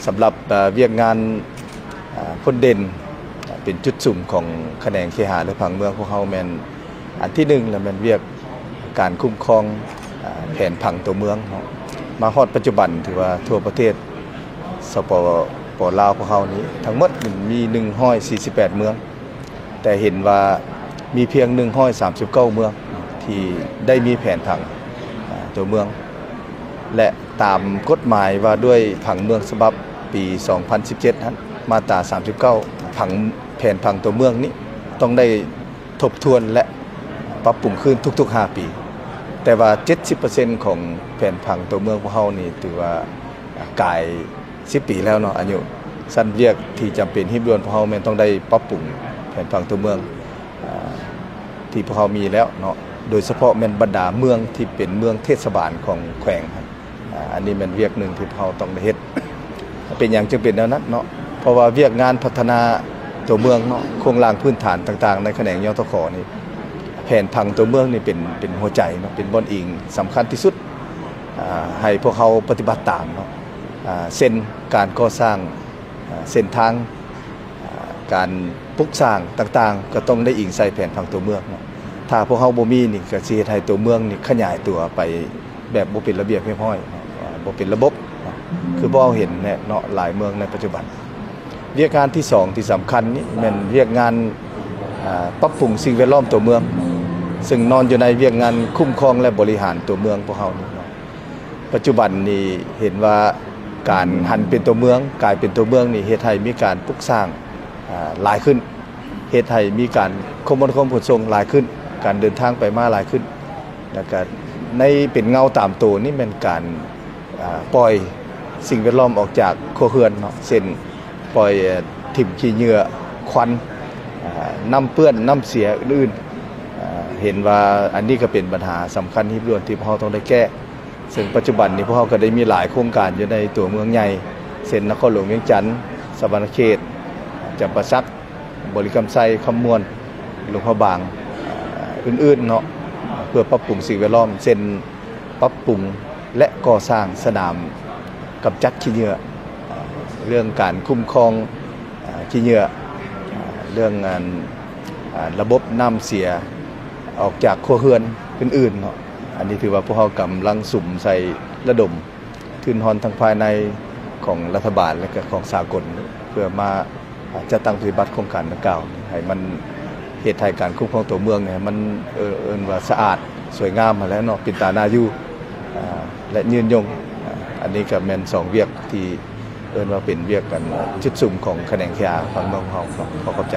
ສຳລັບ ເອີ່ ວຽກງານ ເອີ່ ພົ້ນເດັ່ນ ເປັນຈຸດສຸມຂອງຂະແໜງເຄຫະ ແລະ ຜັງເມືອງພວກເຮົາແມ່ນ ອັນທີໜຶ່ງລະແມ່ນວຽກການຄຸ້ມຄອງ ເອີ່ ແຜນຜັງຕົວເມືອງເນາະ. ມາຮອດປັດຈຸບັນຖືວ່າທົ່ວປະເທດ ສປປ ລາວພວກເຮົານີ້ ທັງໝົດມີໜຶ່ງຮ້ອຍສີ່ສິບແປດເມືອງ. ແຕ່ເຫັນວ່າມີພຽງໜຶ່ງຮ້ອຍສາມສິບເກົ້າເມືອງທີ່ໄດ້ມີແຜນຜັງ ອາ ຕົວເມືອງ ແລະ ຕາມກົດໝາຍວ່າດ້ວຍຜັງເມືອງສະບັບປີສອງພັນສິບເຈັດຫັ້ນ ມາດຕາສາມສິບເກົ້າ ຜັງ ແຜນຜັງຕົວເມືອງນີ້ຕ້ອງໄດ້ທົບທວນ ແລະ ປັບປຸງຄືນທຸກໆຫ້າປີ. ແຕ່ວ່າເຈັດສິບເປີເຊັນຂອງແຜນຜັງຕົວເມືອງພວກເຮົານີ້ຖືວ່າກາຍ ສິບປີແລ້ວເນາະ ອາຍຸ. ຊັ້ນວຽກທີ່ຈຳເປັນຮີບດ່ວນພວກເຮົາແມ່ນຕ້ອງໄດ້ປັບປຸງແຜນຜັງຕົວເມືອງ ອາ ທີ່ພວກເຮົາມີແລ້ວເນາະ ໂດຍສະເພາະແມ່ນບັນດາເມືອງທີ່ເປັນເມືອງເທດສະບານຂອງແຂວງ. ອາ ອັນນີ້ແມ່ນວຽກໜຶ່ງທີ່ພວກເຮົາຕ້ອງໄດ້ເຮັດ. ເປັນຫຍັງຈຶ່ງເປັນແນວນັ້ນເນາະ? ເພາະວ່າວຽກງານພັດທະນາຕົວເມືອງເນາະ ໂຄງລ່າງພື້ນຖານຕ່າງໆ ໃນຂະແໜງ ຍທຂ ນີ້ ແຜນຜັງຕົວເມືອງນີ້ເປັນ ເປັນຫົວໃຈເນາະ ເປັນບ່ອນອີງສຳຄັນທີ່ສຸດ ອາ ໃຫ້ພວກເຮົາປະຕິບັດຕາມເນາະ. ອາ ເຊັ່ນ ການກໍ່ສ້າງ ອາ ເສັ້ນທາງ ອາ ການປຸກສ້າງຕ່າງໆ ກໍຕ້ອງໄດ້ອີງໃສ່ແຜນຜັງຕົວເມືອງເນາະ. ຖ້າພວກເຮົາບໍ່ມີນີ້ ກໍຊິເຮັດໃຫ້ຕົວເມືອງນີ້ຂະຫຍາຍຕົວໄປແບບບໍ່ເປັນລະບຽບຮຽບຮ້ອຍເນາະ ອາ ບໍ່ເປັນລະບົບເນາະ ຄືພວກເຮົາເຫັນແຫຼະເນາະ ຫຼາຍເມືອງໃນປັດຈຸບັນ. ວຽກງານທີສອງທີ່ສຳຄັນນີ້ແມ່ນວຽກງານ ອາ ປັບປຸງສິ່ງແວດລ້ອມຕົວເມືອງ ເຊິ່ງນອນຢູ່ໃນວຽກງານຄຸ້ມຄອງ ແລະ ບໍລິຫານຕົວເມືອງພວກເຮົານີ້ເນາະ. ປັດຈຸບັນນີ້ເຫັນວ່າການຫັນເປັນຕົວເມືອງ ກາຍເປັນຕົວເມືອງນີ້ ເຮັດໃຫ້ມີການປຸກສ້າງ ອາ ຫຼາຍຂຶ້ນ ເຮັດໃຫ້ມີການຂົນມາຂົນສົ່ງຫຼາຍຂຶ້ນ ການເດີນທາງໄປມາຫຼາຍຂຶ້ນ ແລ້ວກະໃນເປັນເງົາຕາມໂຕນີ້ແມ່ນການ ອາ ປ່ອຍສິ່ງແວດລ້ອມອອກຈາກຄົວເຮືອນເນາະ ເຊັ່ນ ປ່ອຍ ເອີ່ ຖິ້ມຂີ້ເຫຍື້ອ ຄວັນ ອາ ນ້ຳເປື້ອນ ນ້ຳເສຍອື່ນໆ. ອາ ເຫັນວ່າອັນນີ້ກໍເປັນບັນຫາສຳຄັນຮີບດ່ວນທີ່ພວກເຮົາຕ້ອງໄດ້ແກ້ ເຊິ່ງປັດຈຸບັນນີ້ພວກເຮົາກໍໄດ້ມີຫຼາຍໂຄງການຢູ່ໃນຕົວເມືອງໃຫຍ່ ເຊັ່ນ ນະຄອນຫຼວງວຽງຈັນ, ສະຫວັນນະເຂດ, ຈຳປາສັກ, ບໍລິຄຳໄຊ, ຄຳມ່ວນ, ຫຼວງພະບາງ ອາ ອື່ນໆເນາະ ເພື່ອປັບປຸງສິ່ງແວດລ້ອມ ເຊັ່ນ ປັບປຸງ ແລະ ກໍ່ສ້າງສະໜາມກຳຈັດຂີ້ເຫຍື້ອ ເລື່ອງການຄຸ້ມຄອງ ອາ ຂີ້ເຫຍື້ອ ອາ ເລື່ອງອັນ ອາ ລະບົບນ້ຳເສຍອອກຈາກຄົວເຮືອນອື່ນໆເນາະ. ອັນນີ້ຖືວ່າພວກເຮົາກຳລັງສຸມໃສ່ລະດົມທຶນຮອນທັງພາຍໃນຂອງລັດຖະບານ ແລະ ກະຂອງສາກົນ ເພື່ອມາ ອາ ຈັດຕັ້ງປະຕິບັດໂຄງການດັ່ງກ່າວ ໃຫ້ມັນເຮັດໃຫ້ການຄຸ້ມຄອງຕົວເມືອງນີ້ໃຫ້ມັນ ເອີ້ນ ເອີ້ນວ່າສະອາດ ສວຍງາມຫັ້ນແຫຼະເນາະ ເປັນຕາໜ້າຢູ່ ອາ ແລະ ຍືນຍົງ. ອາ ອັນນີ້ກໍແມ່ນສອງວຽກທີ່ເອີ້ນວ່າເປັນວຽກອັນຈຸດສຸມຂອງຂະແໜງເຄຫະຜັງເມືອງຂອງເຮົາ. ຂໍຂອບໃຈ.